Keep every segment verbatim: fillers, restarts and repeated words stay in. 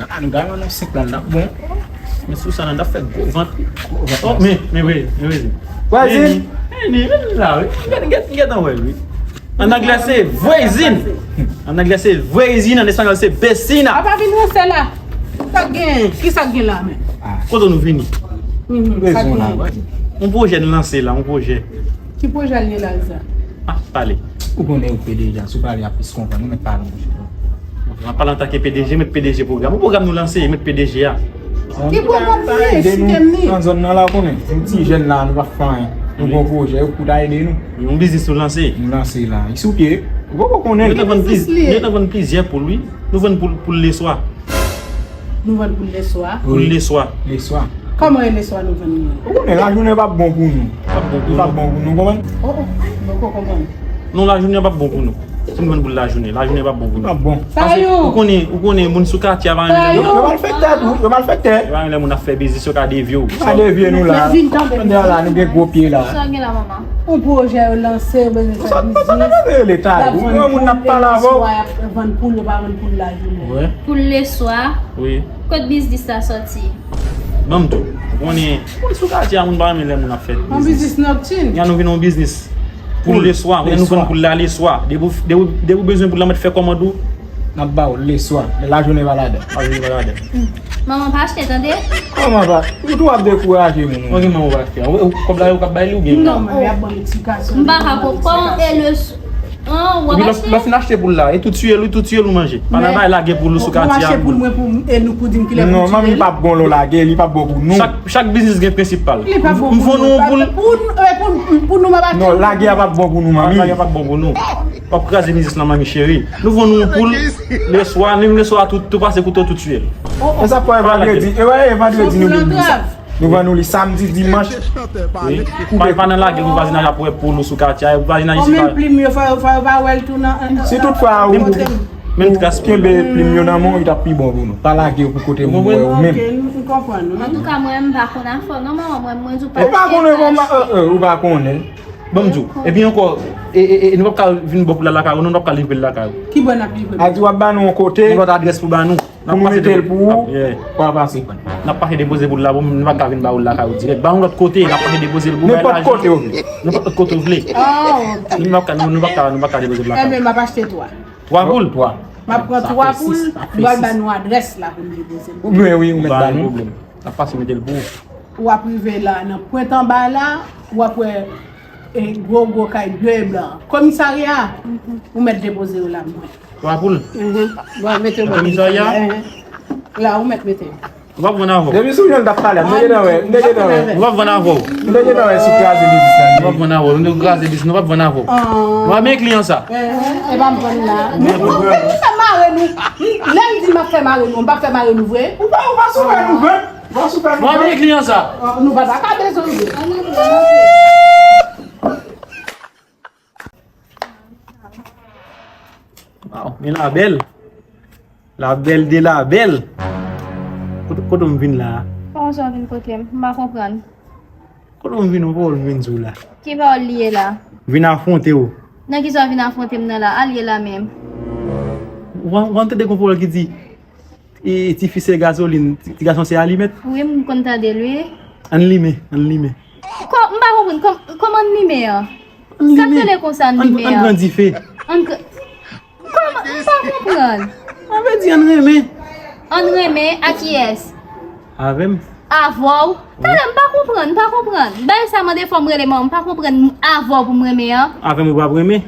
Ah, nou ta vann yon senk la, n ap bon. Men sou sa, n ap fè gwo vant. Oh, men, men, men, men, men. Vwazin. Men, men, men la, wi. Gèt, gèt, gèt an wè l, wi. An anglè, se vwezin. An anglè, se vwezin. An espanyòl, se besina. Apa vin ranse la? Sa k gen? Ki sa k gen la, men? Kote nou vini? Mhm, sa k gen? Yon pwojè n lanse la, yon pwojè. Ki pwojè l ye la, Lisa? Ah, pale. Ou konnen ou P D G a, si w pale a plis konprann, ou mèt pale, monchè. Mwen pale antanke P D G, mèt P D G pwogram. Yon pwogram nou lanse, mèt P D G a. Ki pwogram nou ye? Site m li. Nan zòn nan la, ou konnen, yon ti jèn la, nou pa fè anyen. Nou gon pwojè, ou pou ta ede nou. Yon biznis nou lanse. Nou lanse la. Li sou pye. Ou poko konnen. Nou te vann pliz-, nou te vann plizyè poul, wi. Nou vann poul, poul leswa. Nou vann poul leswa. Poul leswa. Leswa. Kòman e leswa nou vann li? Ou konnen lajounen p ap bon pou nou. P ap bon pou nou. P ap bon pou nou, konprann? Oh, oh, mwen poko konprann. Non, lajounen p ap bon pou nou. Si nou vann poul lajounen, lajounen p ap bon pou nou. P ap bon. Paske ou konnen, ou konnen moun sou katye a pa renmen lè moun. Yo malfektè tou, yo malfektè. Yo pa renmen lè moun ap fè biznis, yo ka devye w. Yo ka devye nou la. Kounye a la, nou gen gwo pye la. Sa gen la, manman? Yon pwojè yo lanse, yo bezwen fè biznis. Sa, sa, sa, sa, leta. Y ap vann poul, y ap vann poul, yo pa vann poul lajounen. Poul leswa. Wi. Kot biznis la sòti? Ban m tou. Ou konnen, moun sou katye a, moun pa renmen lè moun ap fè biznis. Yon biznis nòktin. Ya nou vin yon biznis. Poul leswa, nou vann poul la leswa. Depi w, depi w, depi w bezwen poul la, mèt fè kòmand ou. N ap ba w leswa, men lajounen pa ladan. Lajounen pa ladan. Manman pa achte, tande? Kòman pa? Ou tou ap dekouraje moun. Mwen gen manman ou pa achte. Ou, ou, kòb la yo k ap bay li oubyen? Non, men y ap ban m eksplikasyon. M pa ka konprann. E le s-, an, w ap achte? Epi lè w fin achte poul la, e tou tiye l, wi, tou tiye l ou manje. Pa nan bay lage poul ou sou katye a. Ou achte poul mwen pou m, e nou pou di m kilè pou tiye l. Non, manmi p ap bon lè w lage, li p ap bon pou nou. Chak, chak biznis gen prensip pa l. Li p ap bon pou nou. M vann ou yon poul. Pou, e, pou, pou nou, m ap achte. Non, lage a p ap bon pou nou, manmi. Lage a p ap bon pou nou. W ap kraze biznis lan, manmi cheri. Nou vann ou yon poul, leswa, menm leswa, tou, tou pase kouto, tou tiye l. E sa fè vandredi, e wè, e vandredi nou vin di sa. Nou vann ou li samdi, dimanch. Wi. Pa, pa nan lage pou vwazinaj ap wè poul ou sou katye a, vwazinaj isi pa. Menm plim yo, fò, fò yo pa wè l tou nan, nan, si toutfwa ou, menm tras ou kenbe plim yo nan men w, li t ap pi bon pou nou. Pa lage yo pou kote moun wè ou menm. Ok, m konprann, wi. Antouka, mwen, m pa konn afè w non, manman, mwen, mwen di w pa. Ou pa konnen kòman, e, e, ou pa konnen. Ban m di w. Epi ankò, e, e, e, nou p ap ka vin bò pou l al lakay ou, non, nou p ap ka livre l lakay ou. Ki bò n ap livre l? A di w ap ba nou yon kote. Yon lòt adrès pou ba nou. Pou nou mete l pou ou, pou w pase pran. N ap pase depoze poul la pou nou, nou pa ka vin ba ou l lakay ou dirèk. Ba yon lòt kote, n ap pase depoze l pou bay lajan. Nenpòt kote ou vle. Nenpòt lòt kote ou vle. Ah, ok. Nou pa ka, nou, nou pa ka, nou pa ka depoze l lakay ou. Enben, m ap achte twa. Twa poul? Twa. M ap pran twa poul, m pral ba nou adrès la pou nou depoze l. Ou gen, wi, ou mèt ba nou. N ap pase mete l pou ou. W ap rive la, nan pwent anba la, w ap wè e gwo, gwo kay byen blan. Komisarya, ou mèt depoze yo la, mwen. Twa poul? Mhm. Bon, mete yo. Komisarya? Mhm. La, ou mèt mete yo. Ou p ap vann avè w. Depi sou jan l t ap pale, m te gentan wè, m te gentan wè. Ou p ap vann avè w. M te gentan wè sou kraze biznis la. Ou p ap vann avè w. Nou kraze biznis, nou p ap vann avè w. Ah. Ou pa men kliyan sa. Mhm. E pa m vann la. Men ou, ou fè mare nou. Lè m di m ap fè mare nou, m p ap fè mare nou vre. Ou pa, ou pa sou fè nou vre. Bon, sou fè nou. Mwen vle kliyan sa. Nou pa ta ka bezwen l. Waw, men la bèl. La bèl de la bèl. Kote, kote m vin la a? Kòman sa w vin kote m? M pa konprann. Kote m vin, ou pa w vin sou la? Ki pawòl li ye la? Vin afwonte w. Nan ki sa w vin afwonte m nan la? Al ye la menm. Ou pa, ou pa tande gon pawòl ki di, E, tifi se gazolin, ti, ti gason se alimèt. Wi, m konn tande l, wi. Ann limen, ann limen. Kò, m pa konprann, kòm, kòman ann limen an? Sa k rele konsa ann limen an? Ann pran dife. Ann pran, kòman, m pa konprann. Sa vle di ann renmen. Ann renmen a kiyès? Avè m. Avè w? Talè, m pa konprann, m pa konprann. Bagay sa mande fò m rele manman m, m pa konprann avè w pou m renmen an. Avè m ou p ap renmen?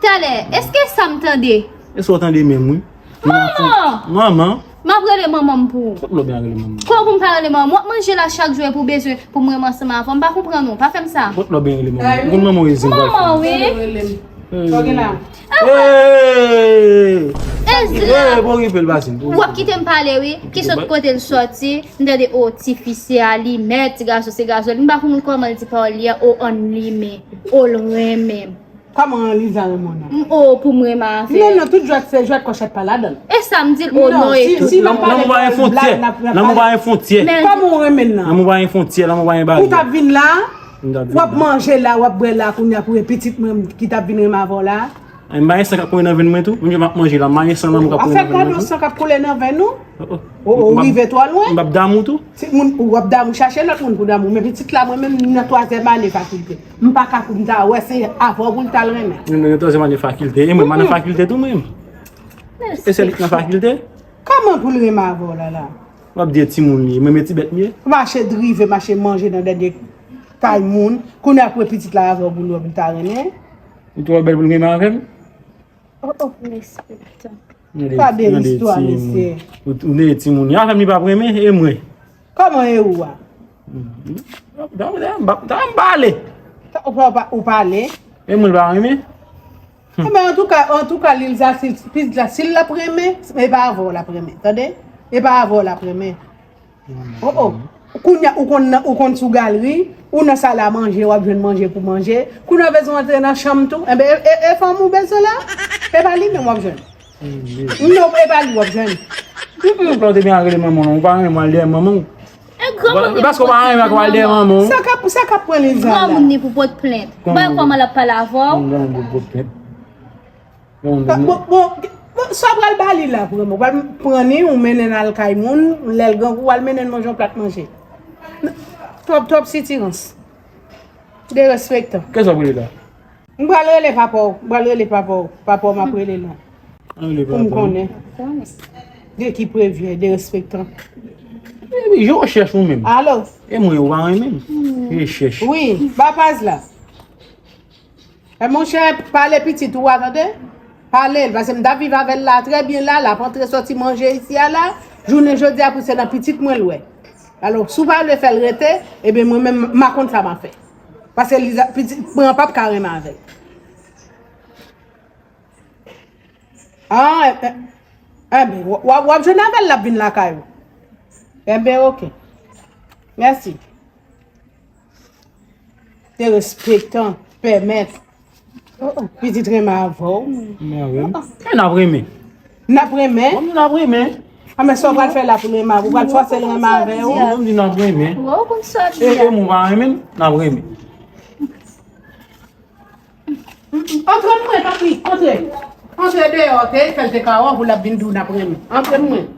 Talè, èske sa m tande? E sa w tande menm, wi. Manman! Manman! M ap rele manman m pou ou. Kot lè w byen rele manman? Kò pou m pa rele manman m? W ap manje la chak jou epi w bezwen pou m renmen ansanm avè w. M pa konprann ou. Pa fè m sa. Kot lè w byen rele manman? Ou konn manman w e zen. Manman, wi. Sa w gen la? Hey! Ezra! Hey, bon, rive l, Basine. W ap kite m pale, wi. Ki sòt kote l sòti? M tande, o, tifi se alimèt, ti gason se gazolin. M pa konn kòman l di pawòl li a, o, ann limen, o, l renmen m. Kòman Liza renmen w nan? M, o, pou m renmen avè l. Non, non, tout jwèt se jwèt, kòchèt pa ladan l. E sa m di l, o, non, e tout. Lanmou pa gen fwontyè. Lanmou pa gen fwontyè. Kòman w renmen l nan? Lanmou pa gen fwontyè, lanmou pa gen baryè. Ou t ap vin la, w ap manje la, w ap bwè la, kounye a pou e pitit mwen ki t ap vin renmen avè w la. M pa gen san k ap koule nan venn mwen tou. Menm jan m ap manje la, m pa gen san lanmou k ap koule nan venn mwen tou. An fèt, gade yon san k ap koule nan venn ou. Oh, oh. Ou, ou rive twò lwen. M p ap damou tou. Ti moun, ou ap damou, chache lòt moun pou damou. Men pitit la, mwen menm, m nan twazyèm ane fakilte. M pa ka pou m ta wè se avè w pou l t al renmen. Mwen nan twazyèm ane fakilte. E mwen, m pa nan fakilte tou, mwen. E se li k nan fakilte? Kòman pou l renmen avè w la la? W ap di e timoun li ye. Mwen, men ti bèt m ye. Mache drive, mache manje nan dènye kay moun. Kounye a pou pitit la avè w pou l wè pou l ta renmen. Li twò bèl pou l renmen avè m. Oh, oh, respektan. Pa de istwa, mesye. Ou, ou de timoun. Avè m li p ap renmen, e mwen. Kòman e ou a? Dam, dam, dam, pale. Ou pa, ou pa, ou pale? E mwen l pa renmen? Enben, antouka, antouka, Lilza, si, pitit la, si l ap renmen, e pa avè w l ap renmen, tande? E pa avè w l ap renmen. Oh, oh. Kounye a, ou konn nan, ou konn sou galri, ou nan sal a manje, w ap jwenn manje pou manje. Kounye a, w bezwen antre nan chanm tou. Enben, e, e, e fanm ou bezwen la? E pa li menm w ap jwenn. Non, e pa li w ap jwenn. Ou plante byen ak rele manman w, ou pa renmen al dèyè manman w. E granmoun. Paske w pa renmen ak al dèyè manman w. Sa k ap, sa k ap pran Lilza la? Granmoun ni pou pot plent. Bay kòman l ap pale avè w. Granmoun pou pot plent. Bon, bon, bon, bon, sa pral ba li la, vrèman. Ou pral pran li, ou mennen l al kay moun, lè l grangou, w al mennen l manje yon plat manje. Twòp, twòp sitirans. Derespektan. Kisa w rele la? M pral rele papa w, m pral rele papa w. Papa w m ap rele la. Pou m konnen. De ki prevye, derespektan. Epi, je w chèch ou menm. Alo? E mwen, ou pa renmen m. Je chèch. Wi, ba paz la. E monchè, pale pitit ou a, tande? Pale l, paske m t ap viv avè l la, trè byen la, l ap antre soti manje isi a la, jounen jodi a pou se nan pitit mwen l wè. Alò, si w pa vle fè l rete, ebyen mwen menm, m a konn sa m a fè. Paske li, pitit mwen an p ap ka renmen avè l. Ah, e, e, enben, w, w, w ap jwenn avè l, l ap vin lakay ou. Enben, oke. Mèsi. Derespektan, pèmèt. Pitit renmen avè w. Renmen avè m. E n ap renmen. N ap renmen? Bon, n ap renmen. A, men sa w pral fè la pou l renmen avè w? Ou pral fòse l renmen avè w? Bon, m di n ap renmen. Wè, ou konn sa w ap di a. E, e moun pa renmen, n ap renmen. Antre mwen, papi, antre. Antre deyò, te fè l te ka wè w pou l ap vin di w n ap renmen. Antre mwen.